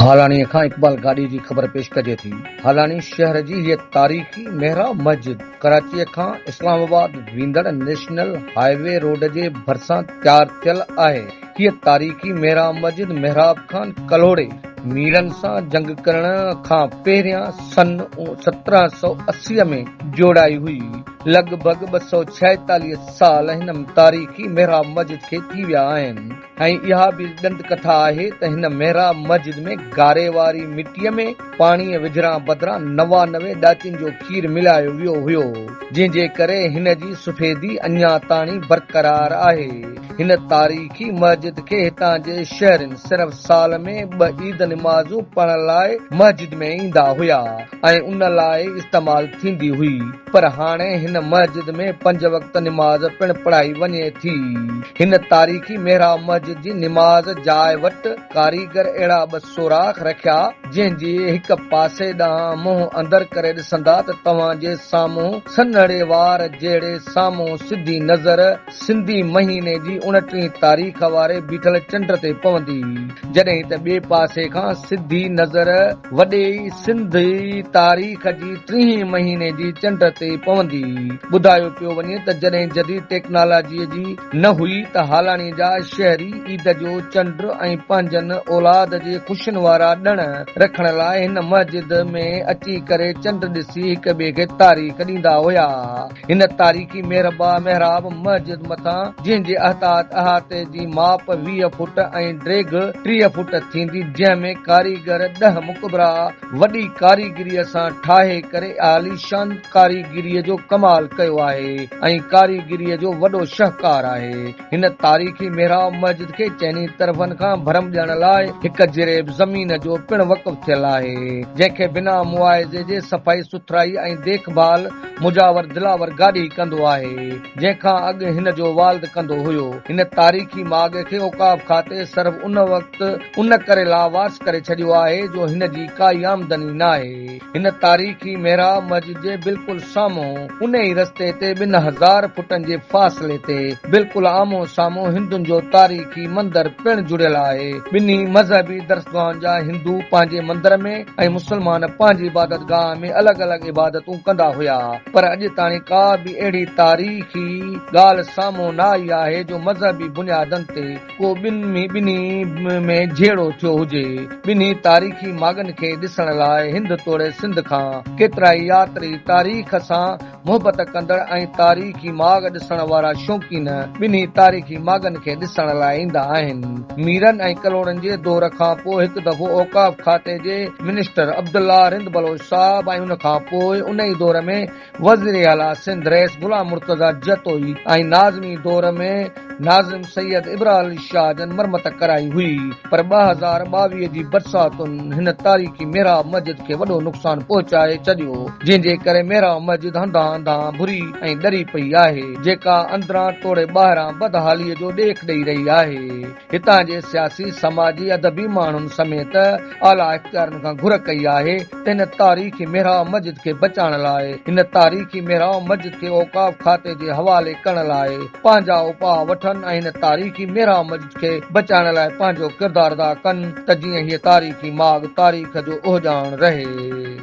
هالاڻيء کان اقبال گاڏهي جي خبر پيش ڪجي ٿي. هالاڻي شهر جي هيء تاريخي محراب مسجد ڪراچيء کان اسلام آباد ويندڙ نيشنل هاء وي روڊ جي ڀرسان تيار ٿيل آهي. هيء تاريخي محراب مسجد محراب خان ڪلهوڙي ميرن سان جنگ ڪرڻ کان پهريان سن 1780 ۾ جوڙائي هئي. لڳ ڀڳ 246 سال هن تاريخي محراب مسجد کي ٿي ويا آهن. ۽ اها به ڏند ڪٿا آهي ته هن محراب مسجد ۾ گاري واري مٽيء ۾ پاڻيء وجهڻ بدران 99 ڏاچين جو کير ملايو ويو هيو، جنهن جي ڪري هن جي سفيدي اڃا تاڻي برقرار آهي. هن تاريخي مسجد کي هتان جي شهرين صرف سال ۾ ٻه عيد نمازون پڙهڻ لاء مسجد ۾ ايندا هيا ۽ ان لاء ئي استعمال ٿيندي هئي. پر هاڻي هن مسجد ۾ پنج وقت نماز پڻ پڙهائي وڃي ٿي. هن تاريخي محراب مسجد جي نماز جاء وٽ ڪاريگر اهڙا ٻه سوراخ رکيا، جنهن جي هڪ پاسي ڏانهن منهن اندر ڪري ڏسندا ته توهان جي سامهون سنهڙي وار جهڙي سامهون سڌي نظر سنڌي مهيني جي اڻٽيهين تاريخ واري بيٺل چنڊ تي پوندي، جڏهن ته ٻئي پاسي کان سڌي نظر وڏي سنڌي تاريخ جي ٽيهين مهيني جي چنڊ تي پوندي. ٻڌايو پيو وڃي ته جڏهن جديد ٽيڪنالاجيء جي نه هئي ته هالاڻي جا شهري عيد جو چنڊ ۽ پنهنجن اولاد جي خوشين وارا ڏڻ رکڻ لاء هن مسجد ۾ اچي ڪري چنڊ ڏسي هڪ ٻئي کي تاريخ ڏيندا هيا. هن تاريخي مهربا محراب مسجد مٿان جنهن جي احاطي جي ماپ 20 فوٽ ۽ ڊيگهه 30 فوٽ ٿيندي جنهن ۾ ڪاريگر ڏهه مقبرا وڏي ڪاريگريء سان ٺاهي ڪري عاليشان ڪاريگريء جو ڪمال ڪيو آهي ۽ ڪاريگريء جو وڏو شهڪار آهي. هن تاريخي محراب مسجد کي چئني طرفن کان ڀرم ڏيڻ لاء هڪ جريب زمين جو پڻ وقف ٿيل آهي، جنهن کي بنا معاوضي جي صفائي سٿرائي ۽ ديک ڀال مجاور دلاور گاڏهي ڪندو آهي، جنهن کان اڳ هن جو والد ڪندو هيو. هن تاريخي ماڳ کي اوقاف کاتي صرف ان وقت ان ڪري لاوارث ڪري ڇڏيو آهي جو هن جي ڪائي آمدني ناهي. هن تاريخي محراب مسجد جي بلڪل سامهون ان ئي رستي تي 2000 فٽن جي فاصلي تي بلڪل آمهون سامهون هندن جو تاريخي مندر پڻ جڙيل آهي. ٻنهي مذهبي درسگاهن جا هندو پنهنجي مندر ۾ ۽ مسلمان پنهنجي عبادتگاهه ۾ الڳ الڳ عبادتون ڪندا هيا پر اڄ تاڻي ڪا به اهڙي تاريخي ڳالهه سامهون نه آئي آهي جو مذهبي بنيادن تي ڪو ٻنهي ۾ جهيڙو ٿيو هجي. ٻنهي تاريخي ماڳن کي ڏسڻ لاء هند توڙي سنڌ کان ڪيترائي ياتري، تاريخ سان محبت ڪندڙ ۽ تاريخي ماڳ ڏسڻ وارا شوقين ٻنهي تاريخي ماڳن کي ڏسڻ لاء ايندا آهن. ميرن ۽ ڪلهوڙن جي دور کان پوء هڪ دفعو اوقاف کاتي جي منسٽر عبدالله رند بلوچ صاحب ۽ ان کان پوء ان ئي دور ۾ وزيراعليٰ سنڌ رئيس غلام مرتضيٰ جتوئي ۽ ناظمي دور ۾ ناظم سيد ابراهه علي شاهه جن مرمت ڪرائي هئي پر 2022 جي برساتن هن تاريخي محراب مسجد کي وڏو نقصان پهچائي ڇڏيو جنهن جي ڪري محراب مسجد هنڌان هنڌان ڀري ۽ ڏري پئي آهي جيڪا اندران توڙي ٻاهران بدحالي جو ڏيک ڏئي رهي آهي. هتان جي سياسي، سماجي، ادبي ماڻهن سميت اعليٰ اختيارين کان گهر ڪئي آهي ته هن تاريخي محراب مسجد کي بچائڻ لاء هن تاريخي محراب مسجد کي اوقاف کاتي جي حوالي ڪرڻ لاء پنهنجا اپاء وٺن ۽ هن تاريخي محراب مسجد کي بچائڻ لاء پنهنجو ڪردار ادا ڪن ته جيئن هيء تاريخي ماڳ تاريخ جو اهڃاڻ رهي.